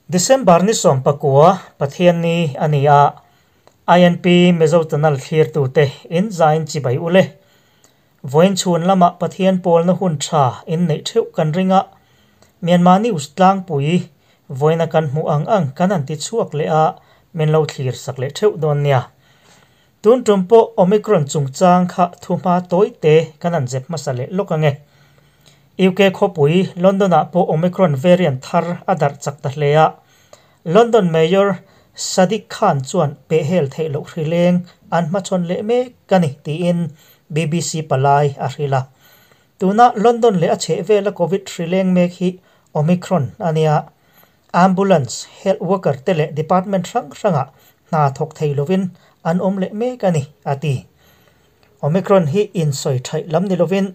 December ni 19 Pathianni a ni a, INP Mizo Channel thlirtute in zain chibai ule. Vawiin chhun lamah Pathian pawlna hun tha in neih theuh kan ring a, Myanmar News tlangpui vawiina kan hmuh ang ang kan han ti chhuak leh a, min lo thlir sak leh theuh dawn nia. Tun tum pawh Omicron chungchang kha thuhma tawi te kan han zep hmasa leh lawk ang e. UK khawpui London-ah pawh Omicron variant thar a darh chak ta hle a, London Mayor Sadiq Khan chuan pehhel theih loh hrileng an hmachhawn leh mek a ni tiin BBC palai a hrilh a. Tuna London leh a chhehvela Covid hrileng mek hi Omicron a nia. Ambulance, health worker te leh department hrang hrangah hna thawk thei lovin an awm leh mek a ni, a ti. Omicron hi insawi thaih lam ni lovin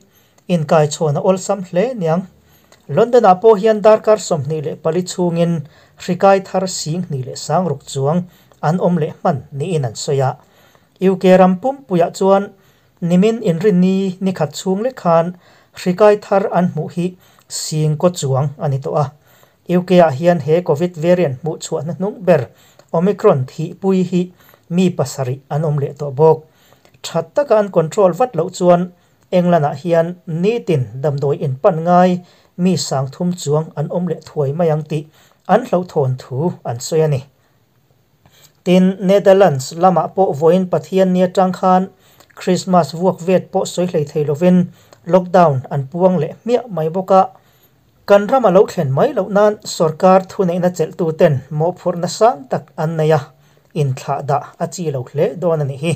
inkaichhawn a awlsam hle niang. London-ah pawh hian darkar 24 chhungin hri kai thar 26,000 chuang an awm leh hman niin an sawi a. UK ram pumpuiah chuan nimin inrinni nikhat chhung lek khan hri kai thar an hmuh hi 10,000 chuang a ni tawh a. UK-ah hian he Covid variant hmuh chhuahna hnung ber Omicron thihpui hi mi pasarih an awm leh tawh bawk. Tha taka an control vat loh chuan England-ah hian nitin damdawi inpan ngai mi 3000 chuang an awm leh thuai mai ang tih an hlauhthawn thu an sawi a ni. Tin, Netherlands lamah pawh vawiin Pathianni atang khan Christmas vuak vet pawh sawi hlei thei lovin lockdown an puang leh hmiah mai bawk a. Kan ram a lo thlen mai loh nan sorkar thuneihna chelhtuten mawhphurhna sang tak an nei a, inthlah dah a chi lo hle dawn a nih hi.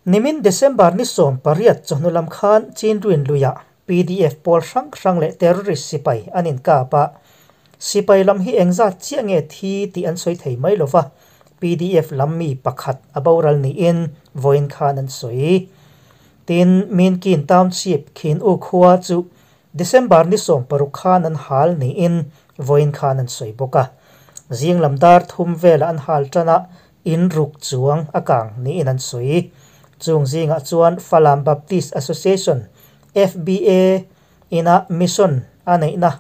Nimin December ni 18 chawhnu lam khan Chinruin luiah PDF pawl hrang hrang leh terrorist sipai an inkap a. Sipai lam hi engzat chiah nge thi tih an sawi thei mai lova, PDF lam mi pakhat a boral niin vawiin khan an sawi. Tin, Minkin Township Khin U khua chu December ni 16 khan an hal niin vawiin khan an sawi bawk a. Zing lam dar thum velah an hal tan a, in ruk chuang a kang niin an sawi. Chung zingah chuan Falam Baptist Association, FBA, ina mission a neihna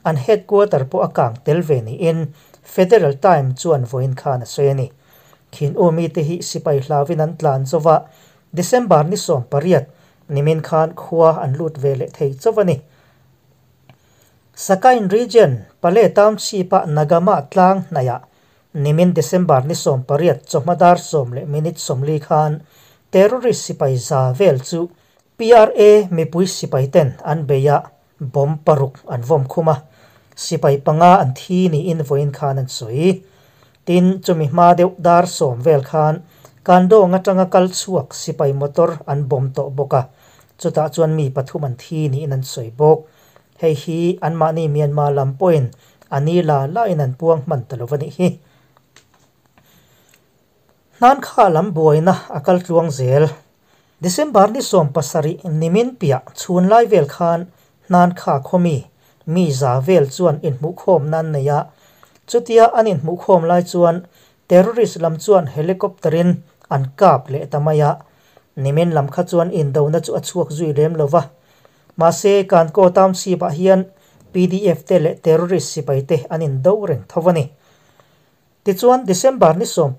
an headquarter pawh a kang tel ve niin Federal Time chuan vawiin khan a sawi a ni. Khin U mite hi sipai hlauin an tlan zova, December ni 18 nimin khan khua an lut ve leh thei chauh a ni. Sakain Region, Pale Township-a Nagama tlang hnaiah nimin December ni 18 chawhma dar 10 leh minute 40 khan terrorist sipai za vel chu PRA mipui sipai ten an bei a, bomb paruk an vawm khum a, sipai panga an thi niin vawiin khan an sawi. Tin, chumi hma deuh dar 10 vel khan Kandawng atanga kal chhuak sipai motor an bomb tawh bawk a, chutah chuan mi pathum an thi niin an sawi bawk. Hei hi anmahni Myanmar lam pawhin a ni la lain an puang hman ta lo a nih hi. Hnan kha lam buaina a kal tluang zel. December ni 17 nimin piah chhun lai vel khan hnan kha khawmi mi za vel chuan inhmuhkhawm nan nei a. Chutia an inhmuhkhawm lai chuan terrorist lam chuan helicopter-in an kap leh ta mai a. Nimin lam kha chuan indona chu a chhuak zui lem lova. Mahse Kankaw Township-ah hian PDF te leh terrorist sipai te an indo reng tho a ni. Tichuan December ni 19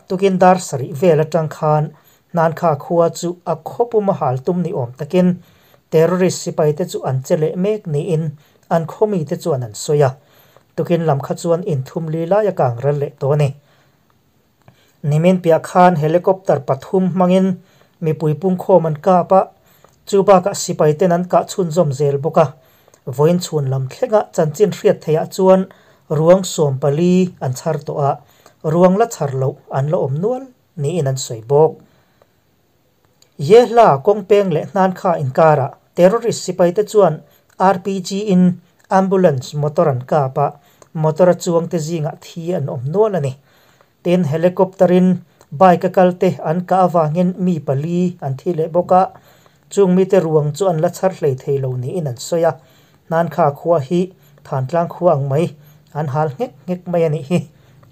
tukin dar 7 vel atang khan hnan kha khua chu a khawpum a hal tum ni awm takin terrorist sipai te chu an che leh mek niin an khawmi te chuan an sawi a. Tukin lam kha chuan inthum li lai a kang ral leh tawh a ni. Nimin piah khan helicopter pathum hmangin mipui pungkhawm an kap a, chu bakah sipai ten an kah chhunzawm zel bawk a. Vawiin chhun lam thlenga chanchin hriat theiah chuan ruang 14 an chhar tawh a, ruang la chhar loh an la awm nual niin an sawi bawk. Yehla kawngpeng leh hnan kha inkarah terrorist sipai te chuan RPG in ambulance motor an kap a, motor a chuang te zingah thi an awm nual a ni. Tin, helicopter-in bike a kal te an kah avangin mi pali an thi leh bawk a, chung mite ruang chu an la chhar hlei thei lo niin an sawi a. Hnan kha khua hi Thantlang khua ang mai an hal nghek nghek mai a nih hi,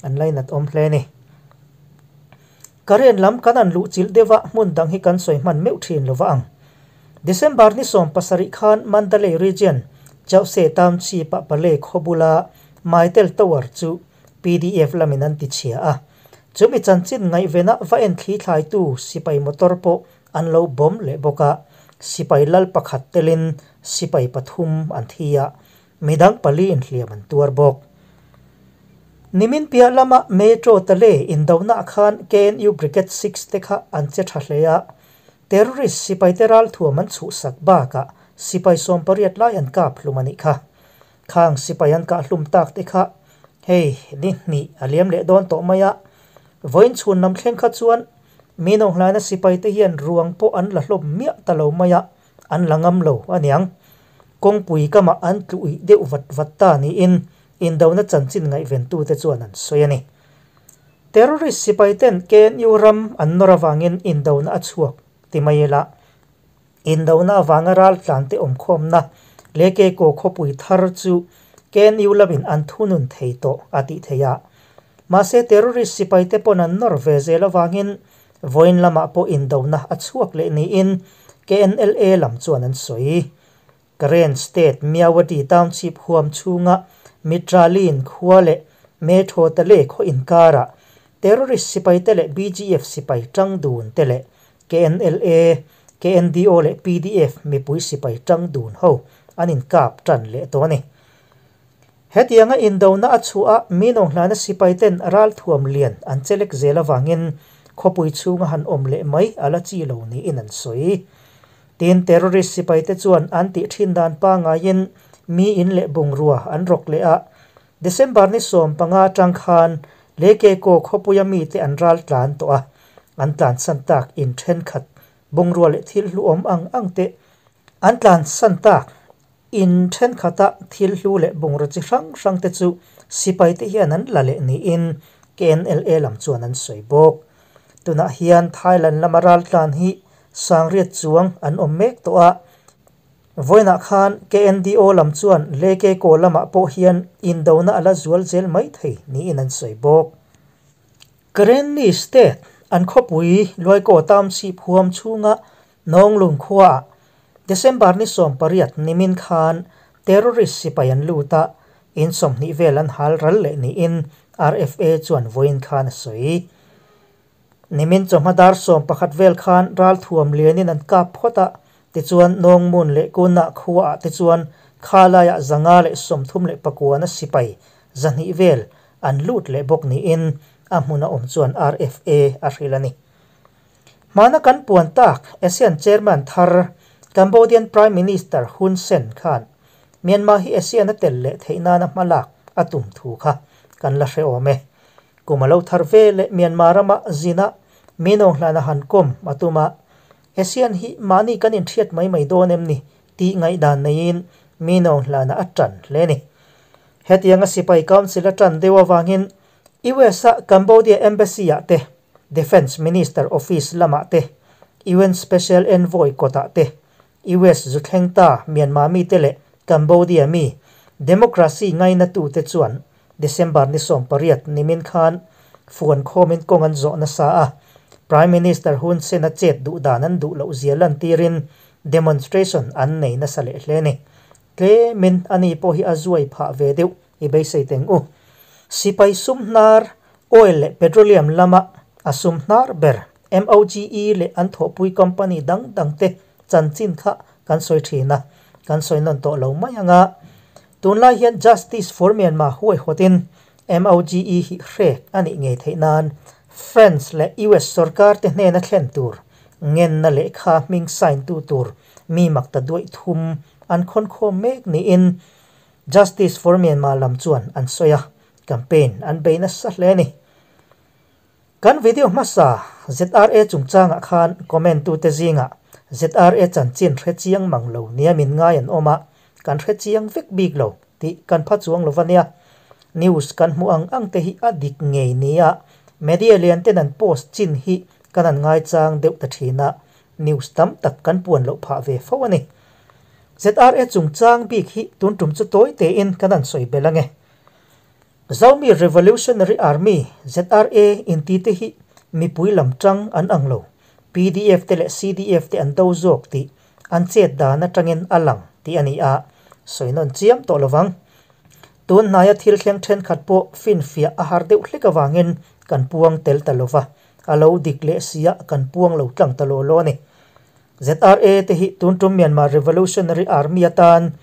an lainat awm hle a ni. Karen lam kan an luh chilh deuh a, hmun dang hi kan sawi hman meuh thin lova ang. December ni 17 khan Mandalay Region, Chause Township-ah Pale khawbula Mytel Tower chu pdf lamin an tichhia a, chumi chanchin ngaihvena va en thli thlaitu sipai motor pawh an lo bomb leh bawk a, sipai lal pakhat telin sipai pathum an thi a, midang pali inhliam an tuar bawk. Nimin piah lama Metro Tale indonaah khan KNU Brigade Six te kha an che tha hle a, terrorist sipaite ralthuam an chhuhsak bakah sipai 80 lai an kap hlum a nih kha. Khang sipai an kah hlum tak te kha hei ni hnih a liam leh dawn tawh mai a, vawiin chhun lam thleng kha chuan mi nawnghlaina sipai te hian ruang pawh an la hlawm miah ta lo mai a, an la ngam lo a niang. Kawngpui kamah an tluih deuh vat vat ta niin indona chanchin ngaihventute chuan an sawi a ni. Terrorist sipai ten KNU ram an nawr avangin indona a chhuak ti mai ila, Indona avanga raltlante awmkhawmna Lekeko khawpui thar chu KNU lamin an thunun thei tawh a tih theih a. Mahse terrorist sipaite pawn an nawr ve zel avangin vawiin lamah pawh indona a chhuak leh niin KNLA lam chuan an sawi. Karen State Myawaddy Township huam chhunga Mitralin khua leh Methotale khaw inkarah terrorist sipaite leh BGF sipai tang dun te leh KNLA, KNDO leh pdf mipui sipai tang dun ho an inkap tan leh tawh a ni. Hetianga indona a chhuah a, mi nawnghlana sipai ten ralthuam lian an chelek zel avangin khawpui chhunga han awm leh mai a la chi lo niin an sawi. Tin, terrorist sipai te chuan an tih thin dan pangaiin mi in leh bungrua an rawk leh a, December ni 15 atang khan Lekeko khawpuia mite an ral tlan tawh a, an tlansan tak in thenkhat bungrua leh thil hlu awm ang ang te an tlansan tak in thenkhat a thil hlu leh bungraw chi hrang hrang te chu sipai te hian an la leh niin KNLA lam chuan an sawi bawk. Tunah hian Thailand lama ral tlan hi sangriat chuang an awm mek tawh a, Vawiinah khan KNDO lam chuan Lekeko lamah pawh hian indona a la zual zel mai thei niin an sawi bawk. Karenni State an khawpui Luaikaw Township huam chhunga Nawnglung khuaah December ni 18 nimin khan terrorist sipai an lut a, in 20 vel an hal ral leh niin RFA chuan vawiin khan a sawi. Nimin chawhma dar 11 vel khan ralthuam lianin an kap phawt a, tichuan Nawngmun leh Kunah khuaah te chuan khalaiah 139 na sipai 200 vel an lut leh bawk niin a hmuna awm chuan RFA a hrilh a ni. Hmana kan puan tak ASEAN Chairman thar Cambodian Prime Minister Hun Sen khan Myanmar hi ASEAN a tel leh theih nana hmalak a tum thu kha kan la hre awm e. Kum a lo thar ve leh Myanmar rama zina mi nawnghlana han kawm a tum a, ASEAN hi mahni kan inhriat mai mai dawn em ni tih ngaihdan neiin mi nawnghlana a tan hle a ni. Hetianga sipai council a tan deuh avangin US a Cambodia Embassy ah te, Defence Minister Office lamah te, UN Special Envoy kawtah te, US zu thleng ta Myanmar mite leh Cambodia mi democracy ngainatute chuan December ni 18 nimin khan fuan khawmin kawng an zawh nasa a, Prime Minister Hun Sen a chet duh dan an duh loh zia lantirin demonstration an nei nasa leh hle a ni. Tlemin ani pawh hi a zuai phah ve deuh i beisei teng u. Sipai sum hnar, oil leh petroleum lama a sum hnar ber MOGE leh an thawhpui company dang dangte chanchin kha kan sawi thin a, kan sawi nawn tawh lo mai ang a. Tunlai hian Justice for Myanmar huaihawtin MOGE hi hrek a nih ngei theih nan France leh US sorkar te hnena thlen tur ngenna lehkha hming sign tu tur mi makta duaih thum an khawnkhawm mek niin Justice for Myanmar lam chuan an sawi a, campaign an bei nasa hle a ni. Kan video hmasa ZRA chungchangah khan comment tute zingah ZRA chanchin hre chiang mang lo nia min ngai an awm a, kan hre chiang vek bik lo tih kan pha chuang lo va nia. News kan hmuh ang ang te hi a dik ngei nia media lian ten an post chin hi kan an ngaichang deuh ta thin a, news tam tak kan puan loh phah ve fo a ni. ZRA chungchang bik hi tun tum chu tawi tein kan an sawi belh ange. Zomi Revolutionary Army, ZRA, inti te hi mipui lam tang an ang lo. PDF te leh CDF te an do zawk tih an chet dan atangin a lang tih a ni a, sawi nawn chiam tawh lovang. Tun hnaia thil thleng thenkhat pawh finfiah a har deuh hlek avangin kan puang tel ta lova, a lo dik leh sia kan puang lo tlang ta law law a ni. ZRA te hi tun tum Myanmar Revolutionary Army atan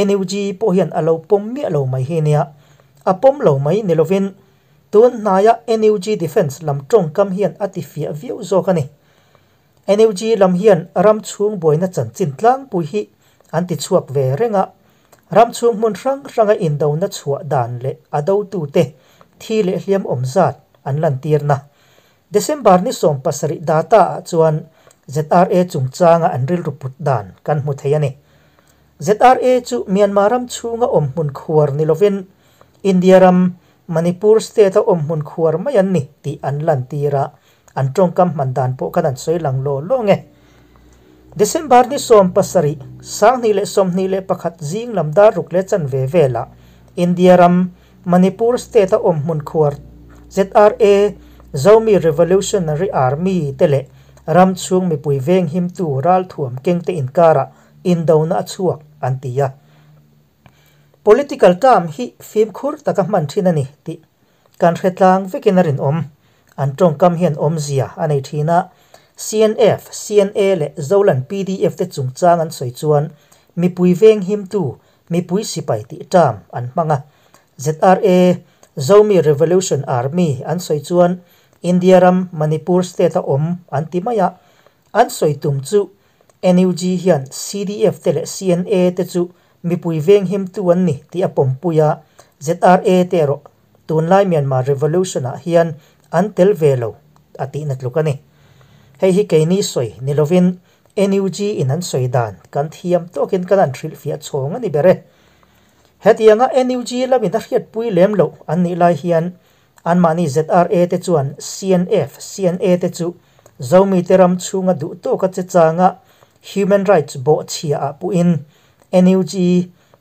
NUG pawh hian a lo pawm miah lo mai hi nia. A pawm lo mai ni lovin tun hnaia NUG Defence lam tawngkam hian a tifiah viau zawk a ni. NUG lam hian ram chhung buaina chanchin tlangpui hi an ti chhuak ve reng a, ram chhung hmun hrang hranga indona chhuah dan leh a dotute thi leh hliam awm zat an lantirna. December ni 17 data ah chuan ZRA chungchanga an rilru put dan kan hmu thei a ni. ZRA chu Myanmar ram chhunga awm hmun khuar ni lovin India ram Manipur state-a awm hmun khuar mai an ni tih an lantir a, an tawngkam hman dan pawh khan an sawi lang law law nge. December ni 17, 2021 zing lam dar ruk leh chanve velah India ram Manipur state-a awm hmun khuar ZRA, Zomi Revolutionary Army, te leh ram chhung mipui venghimtu ralthuam kengte inkarah indona a chhuak an ti a. Political term hi fimkhur taka hman thin a ni tih kan hre tlang vekin a rinawm. An tawngkam hian awmzia a nei thin a, CNF, CNA leh Zolan pdf te chungchang an sawi chuan mipui venghimtu, mipui sipai tih term an hmang a. ZRA, Zomi Revolution Army, an sawi chuan India ram Manipur state a awm an ti mai a. An sawi tum chu NUG hian CDF te leh CNA te chu mipui venghimtu an ni tih a pawmpui a, ZRA te erawh tunlai Myanmar Revolution ah hian an tel ve lo a tihna tluk a ni. Hei hi keini sawi ni lovin NUG in an sawi dan kan thiam tawkin kan han hrilhfiah chhawng a ni ber e. Hetianga NUG lamin a hriatpui lem loh an nih lai hian Anmahni ZRA te chuan CNF, CNA te chu Zomite ram chhunga duh tawka che changa human rights bawhchhia ah puhin NUG,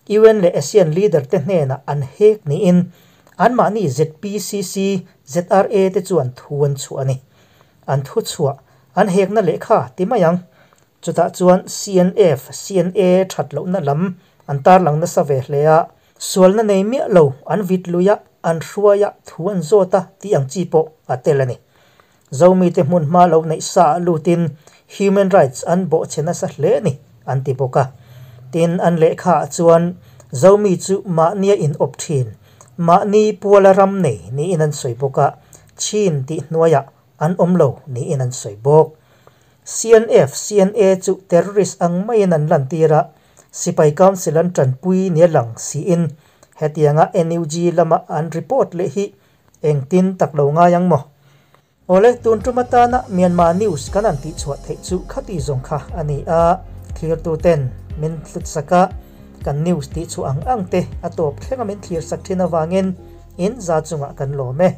UN leh ASEAN leader te hnenah an hek niin anmahni ZPCC, ZRA te chuan thu an chhuah a ni. An thu chhuah an hekna lehkha ti mai ang. Chutah chuan CNF, CNA that lohna lam an tarlang nasa ve hle a. Sualna nei miah lo an vit lui a, an hruai a, thu an zawt a tih ang chi pawh a tel a ni. Zomite hmun hma lo neih sa ah lutin human rights an bawhchhe nasa hle a ni an ti bawk a. Tin, an lehkha ah chuan Zomi chu mahnia in awp thin, mahni puala ram nei niin an sawi bawk a, Chin tih hnuaiah an awm lo niin an sawi bawk. CNF, CNA chu terrorist ang maiin an lantir a, Sipai Council an tanpui nia lang siin hetianga NUG lama an report leh hi engtin tak lo ngai ang maw? Awle, tun tum atana Myanmar news kan han tihchhuah theih chu khati zawng kha a ni a, thlirtuten min hlutsak a, kan news tihchhuah ang ang te a tawp thlenga min thlirsak thin avangin in za chungah kan lawm e.